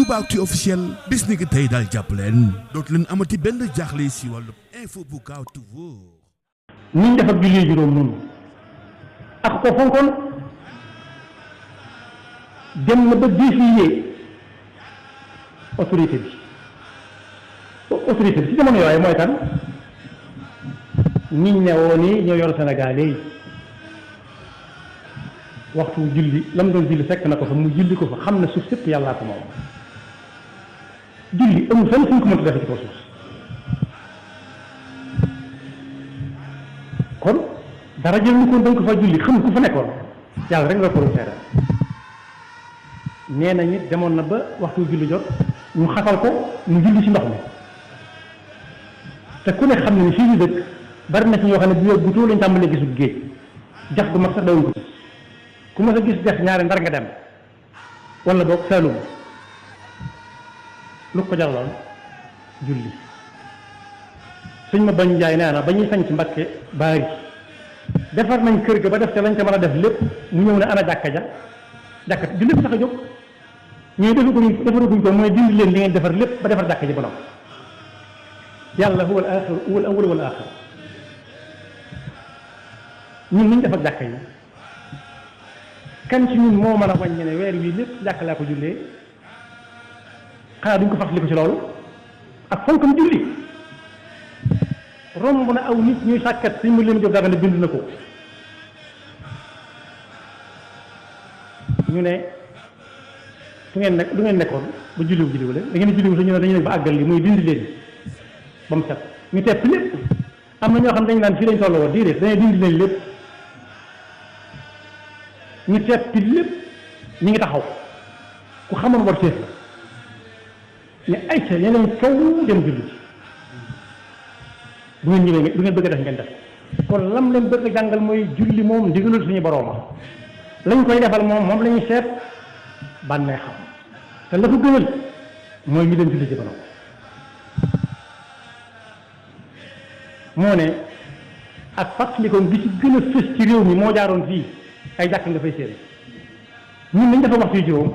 Toubaactu officiel bis ni ki tey daal jàpp leen dootu leen amati benn jaaxle si wàllu info bu gaaw te wóor. niñ def ak julli juróom noonu ak ko fonkoon dem na ba défier autorité bi ci jamono yooyu mooy kan niñ ne woon ni ñoo yor Sénégal yi waxtu julli lam doon julli fekk na ko fa mu julli ko fa xam na suuf sépp yàllaa ko moom julli amul fenn fuñ ko mënta def ci kaw suuf kon dara jël ni ko dañ ko fa julli xam ku fa nekkoon yàlla rek nga ko seere nee na nit demoon na ba waxtu julli jot ñu xatal ko mu julli ci ndox mi te ku ne xam ne ni fii ñu dëkk bari na ci ñoo xam ne bu too lañ tàmbalee gisul géej jax gu mag sax dawuñ ko ku ma sa gis jax ñaari ndar nga dem wala boog Saalum lu ko jaraloon julli suñ ma bañ njaay nee na ba ñuy sañ ci Mbakke baari defar nañ kër ga ba def ca lañ ca mën a def lépp mu ñëw ne ana jàkka di lépp sax a jóg ñooy defaruguñ ko mooy dindi leen li ngeen defar lépp ba defar jàkka ji ba noppi yàlla huwa al awwal wal aaxir ñun niñ def ak jàkka yi kan ci ñun moo mën a wàññi ne weer wii lépp jàkka laa ko jullee xanaa duñ ko fàttali ko ci loolu ak fonkam julli romb na aw nit ñuy sàkkat suñ mu leen jóg daga ne bind na ko ñu ne fu ngeen nekk lu ngeen nekkoon ba julliwu leen da ngeen julliwu te ñu ne dañu nekk ba àggal li muy dindi leen ba mu set ñu tepp lépp am na ñoo xam dañu naan fii lañ tolloo woon déedéet dañuy dindi leen lépp ñu teppi lépp ñi ngi taxaw ku xamoon war teef la ne ay ca yeneen kaw dem julli ci bu ngeen ñëwee du ngeen bëgg a def ngeen def kon lam leen bëgg a jàngal mooy julli moom ndigalul suñu borooma lañ koy defal moom la ñuy seet bànnee xam te la ko gënal mooy ñu dem julli ci borom moo ne ak fàttalikoon bi ci gën a fës ci réew mi moo jaaroon fii ay jàkk nga fay seen ñun nañ dafa waxtu yu juróom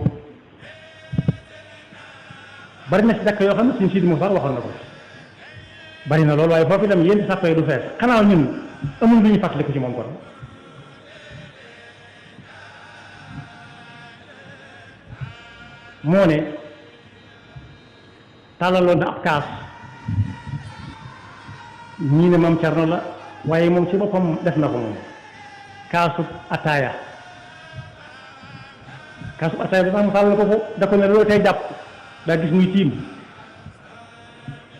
bari na si jàkk yoo xam ne suñu Sidi Moussa waxoon na ko bari na loolu waaye foofu itam yéen sàppee du fees xanaa ñun amul lu ñuy fàttaliku ci moom kon moo ne tàllaloon na ab kaas ñii ne Maam Cerno la waaye moom ci boppam def na ko moom kaasub ataaya ba sax mu tàllal ko da ko ne loolu tey jàpp daa gis muy tiim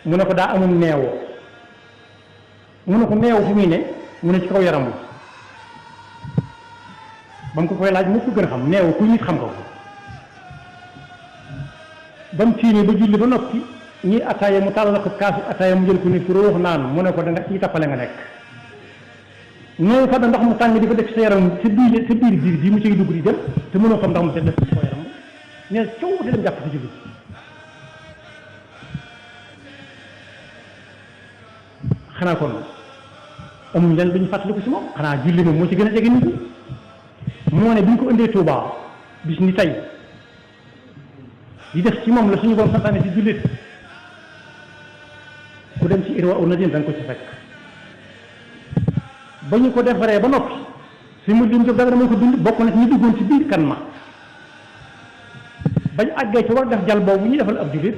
mu ne ko daa amul neew mu ne ko neew fu muy ne mu ne ci kaw yaram ba mu ko koy laaj mu ko gën a xam neew ku nit xam ko ba mu tiimee ba julli ba noppi ñii ataaya mu tàllal ko kaasu ataaya mu jël ko ni fu ruux naan mu ne ko da nga ci tappale nga nekk ñooñu fa da ndox mu tàng di ko def sa yaram sa biir bi mu ciy dugg di dem te mënoo fa ndox mu def ci sa yaram ne coow te dem jàpp ci julli xanaa kon amuñ leen lu ñu fàttaliku ci moom xanaa julli moom moo ci gën a jege nit ñi moo ne bi ñu ko indee Touba bis ni tey di def ci moom la suñu borom santaane ci jullit ku dem ci Irwa un-Nadim da nga ko ci fekk ba ñu ko defaree ba noppi si mu lim jóg dara moo ko dund bokk na ci ñu duggoon ci biir kan ma bañ àggee ci war def jal boobu ñu defal ab jullit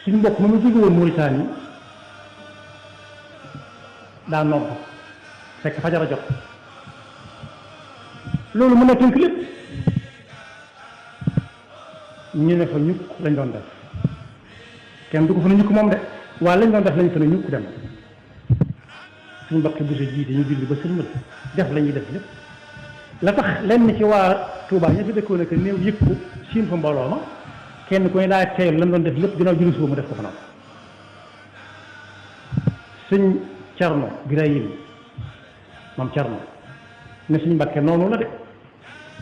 suñu mbokk ma mu jóge woon Mauritanie daa nodd fekk fajar a jot loolu mën na tënk lépp ñu ne fa ñukk lañ doon def kenn du ko fa na ñukk moom de waaye lañ doon def lañ fa na ñukk dem suñu mbokk bu sa jiite ñu julli ba sëlmal def la ñuy def lépp la tax lenn ci waa Touba ña fi dëkkoon ak néew yëg ko siin fa mbooloo ma kenn ku ne daa teeyal lan doon def lépp ginnaaw julli suba mu def ko fa nag sëñ Cerno Birahim moom Cerno ne suñu Mbàkke noonu la de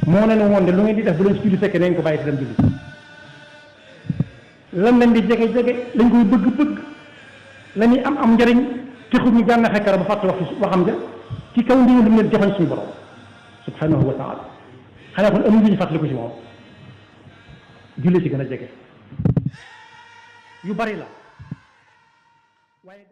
moo ne woon de lu ngeen di def bu leen si julli fekkee nañ ko bàyyi te dem julli lan leen di jege lañ koy bëgg la ñuy am njariñ texul ñu jànn xekkara ba fàtte waxam ja ci kaw ndigal lu leen joxoñ suñu borom subhanahu wa taala xanaa kon amul lu ñu fàttali ko ci moom julli ci gën a jege yu bari la waaye